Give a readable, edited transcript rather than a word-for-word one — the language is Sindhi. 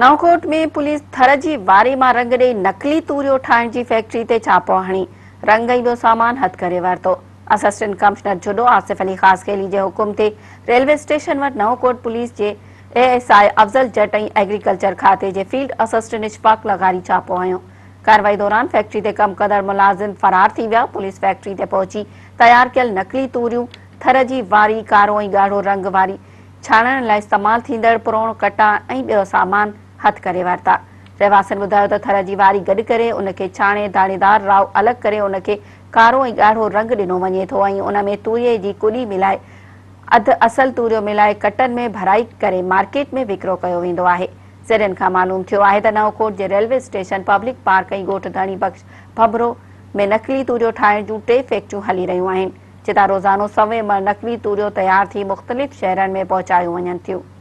نئونڪوٽ ۾ پوليس ٿر جي واري مان رنگ ڏئي نقلي توريو ٺاهڻ جي فيڪٽري تي ڇاپو هڻي رنگ ۽ ٻيو سامان هٿ ڪري ورتو. اسسٽنٽ ڪمشنر جهڏو آصف علي خاصخيلي جي حڪم تي ريلوي اسٽيشن وٽ نئونڪوٽ پوليس جي A S I Afzal Jat ۽ agriculture کاتي جي فيلڊ اسسٽنٽ اشفاق لغاري ڇاپو هنيو. ڪارروائي دوران فيڪٽري تي ڪم ڪندڙ ملازم فرار ٿي ويا. پوليس فيڪٽري تي پهچي تيار ڪيل نقلي توريون، ٿر جي واري، ڪارو ۽ ڳاڙهو رنگ واري ڇاڻڻ لاء استعمال ٿيندڙ پروڻ، ڪٽا ۽ ٻيو سامان هٿ ڪري ورتا. رهواسين ٻڌايو ته ٿر جي واري گڏ ڪري ان کي ڇاڻي داڻيدار رائو الڳ ڪري ان کي ڪارو ۽ ڳاڙهو رنگ ڏنو وڃي ٿو ۽ ان ۾ توريي جي ڪڏي ملائي اڌ اصل توريو ملائي ڪٽن ۾ ڀرائي ڪري مارڪيٽ ۾ وڪرو ڪيو ويندو آهي. ذريعن کان معلوم ٿيو آهي ته نئون ڪوٽ جي ريلوي اسٽيشن، پبلڪ پارڪ ۽ ڳوٺ ڌڻي بخش ڀنڀرو ۾ نقلي توريو ٺاهڻ جون ٽي فيڪٽريون هلي رهيون آهن. جتان روزانو سوين مڻ نقلي توريو تيار ٿي مختلف شهرن ۾ پهچايون وڃن ٿيون.